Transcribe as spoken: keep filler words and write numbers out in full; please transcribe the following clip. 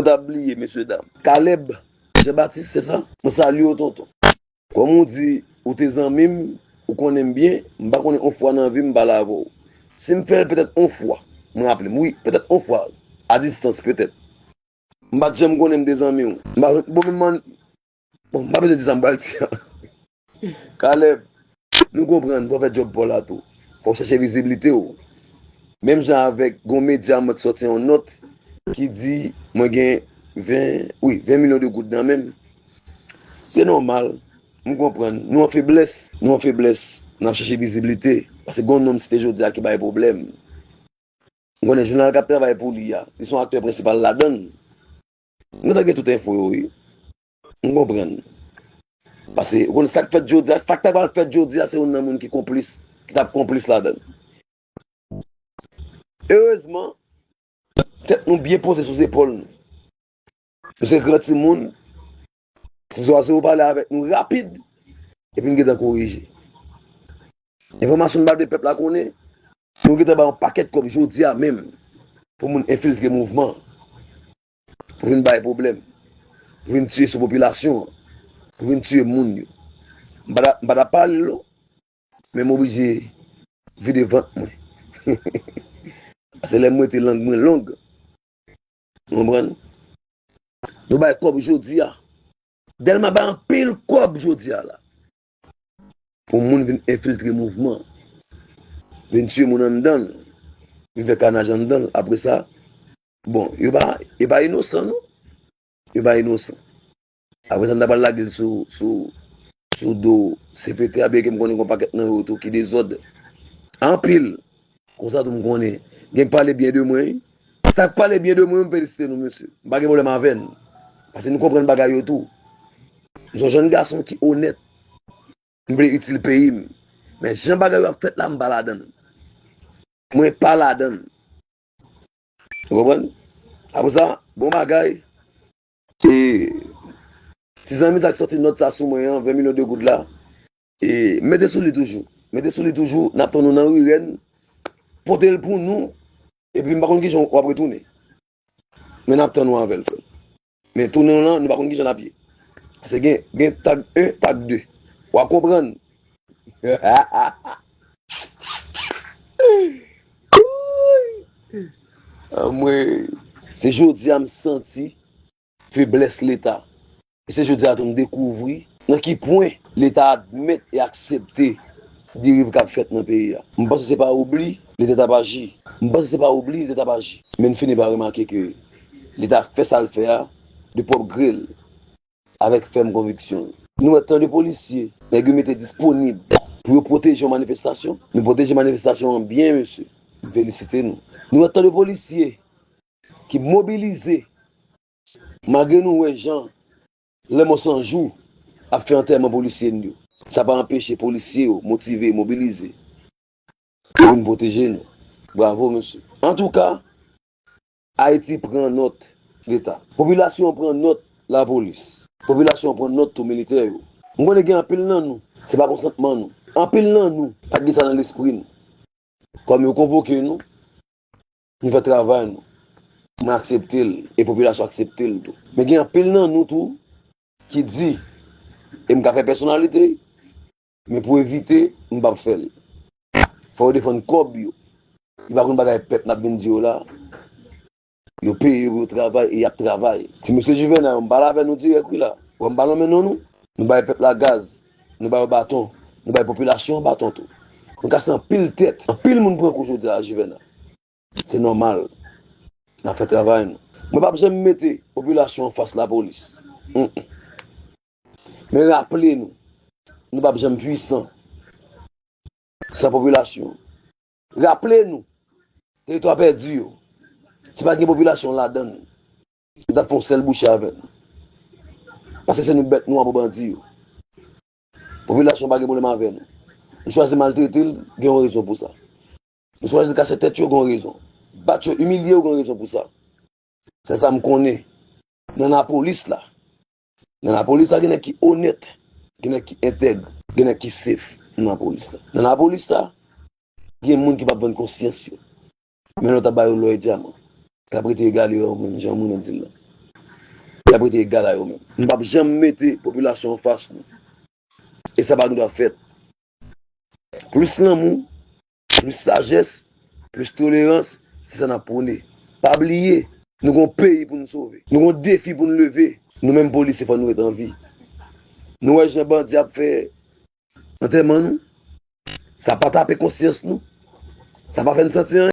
ta bliye, mesye dam. Caleb Jean Baptiste, se sa? Mwen salye w, tonton. Kòm ou di, ou te zanmi m, ou konnen m byen, m pa konnen yon fwa nan vi m m pale avè w. Si m fè l petèt yon fwa, mwen raple m, wi, petèt yon fwa, a distans, petèt. M pa t janm konnen m te zanmi w. M pa, bon, men man, bon, m pa bezwen di sa m pral di a. Caleb, nou konprann, fò w fè djòb pa w la tou. Fò w chèche viziblite w. Menm jan avèk gon medya mwen t sòti yon nòt ki di mwen gen ven, wi, ven milyon de goud nan men m. Se nòmal, m konprann. Nou an feblès, nou an feblès, n ap chèche viziblite. Paske gon nonm site jodi a ki bay pwoblèm. M konnen jounal k ap travay pou li a, li se yon aktè prensipal ladan l. M gentan gen tout enfo yo, wi. M konprann. Paske, ou konn sa k fèt jodi a, sa k ta pral fèt jodi a, se youn nan moun ki konplis, ki t ap konplis ladan l. Erezman, tèt nou byen poze sou zepòl nou. Nou se gran timoun, ti zwazo yo pale avèk nou rapid, epi n gentan korije. Enfòmasyon n ba de pèp la konnen, si nou gentan ba yon pakèt kòb jodi a menm, pou moun enfiltre mouvman, pou vin bay pwoblèm, pou vin tiye sou popilasyon an, pou vin tiye moun yo. M pa ta, m pa ta pale l non, men m oblije vide vant mwen. Paske lè m rete lang mwen long. Ou konprann? Nou bay kòb jodi a. Dèlma bay anpil kòb jodi a la. Pou moun vin enfiltre mouvman. Vin tiye moun anndan l. Vin fè kanaj anndan l. Apre sa, bon, yo pa, yo pa inosan non. Yo pa inosan. Apre sa, n ta pral lage l sou, sou, sou do C P T a, byenke m konnen gen yon pakèt nan yo tou ki dezòd. Anpil. Konsa tou m konnen. Gen k pale byen de mwen, wi. Sa k pale byen de mwen, m felisite nou, mesye. M pa gen pwoblèm avè n. Paske nou konprann bagay yo tou. M se yon jèn gason ki onèt. M vle itil peyi m. Men jan bagay yo ap fèt la, m pa ladan l. Mwen pa ladan l. Ou konprann? Apre sa, bon bagay. E, ti zanmi sa k sòti nòt sa sou mwen an, ven milyon de goud la. E, mete sou li toujou. Mete sou li toujou, n ap tann ou nan rirèn. Pote l pou nou. Epi m pa konn kijan w ap retounen. Men n ap tann ou avè l, frè m. Men tounen w lan, nou pa konn kijan l ap ye. Paske gen, gen tag en, tag de. W ap konprann. Anmwey, se jodi a m santi feblès Leta. E se jodi a tou m dekouvri nan ki pwen Leta admèt e aksepte deriv k ap fèt nan peyi a. M panse se pa oubli Leta t ap aji. M panse se pa oubli Leta t ap aji. Men n fini pa remake ke Leta fè sa l fè a de pwòp gre l, avèk fèm konviksyon l. Nou wè tan de polisye nèg yo mete disponib pou yo pwoteje yon manifestasyon. Nou pwoteje manifestasyon an byen, mesye. M felisite nou. Nou wè tan de polisye ki mobilize, malgre nou wè jan Lanmò San Jou ap fè antèman polisye n yo. Sa pa anpeche polisye yo motive, mobilize pou vin pwoteje nou. Bravo, mesye. Antouka, Ayiti pran nòt Leta. Popilasyon an pran nòt lapolis. Popilasyon an pran nòt tou militè yo. M konnen gen anpil nan nou, se pa konsantman nou. Anpil nan nou, pa t gen sa nan lespri nou. Kòm yo konvoke nou, nou fè travay nou. Mwen aksepte l, e popilasyon aksepte l tou. Men gen anpil nan nou tou ki di, e m ka fè pèsonalite, men pou evite, m p ap fè l. Fò yo defann kòb yo. Yo pa konn bagay pèp n ap vin di yo la. Yo peye pou yo travay e y ap travay. Ti mesye Juvenal, m pale avè nou dirèk wi la. Wè m pa lonmen non nou. Nou bay pèp la gaz, nou ba yo baton, nou bay popilasyon an baton tou. Nou kase anpil tèt, anpil moun pran kou jodi a Juvenal. Se nòmal. N ap fè travay nou. Mwen p ap janm mete popilasyon anfas lapolis. Mm, mm. Men raple nou, nou p ap janm pwisan san popilasyon. Raple nou, teritwa pèdi yo, si pa t gen popilasyon ladan l, yo t ap fè yon sèl bouche avè nou. Paske se nou bèt nwa pou bandi yo. Popilasyon pa gen pwoblèm avè nou. Nou chwazi maltrete l, gen yon rezon pou sa. Nou chwazi kase tèt yo, gen yon rezon. Bat yo, imilye yo, gen yon rezon pou sa. Se sa m konnen. Nan lapolis la, nan lapolis la, gen nèg ki onèt, gen nèg ki entèg, gen nèg ki sef nan lapolis la. Nan lapolis la, gen moun ki p ap vann konsyans yo. Men lòt ap ba yo lò e dyaman. K ap rete egale yo menm jan moun nan di l la. y ap rete egal a yo menm. Nou p ap janm mete popilasyon anfas nou. E sa pa gen dwa fèt. Plis lanmou, plis sajès, plis tolerans, se sa n ap pwone. Pa bliye, nou gon peyi pou n sove. Nou gon defi pou n leve. Nou menm polisye, fò nou ret an vi. Nou wè jan bandi ap fè antèman nou? Sa pa tape konsyans nou? Sa pa fè n santi anyen?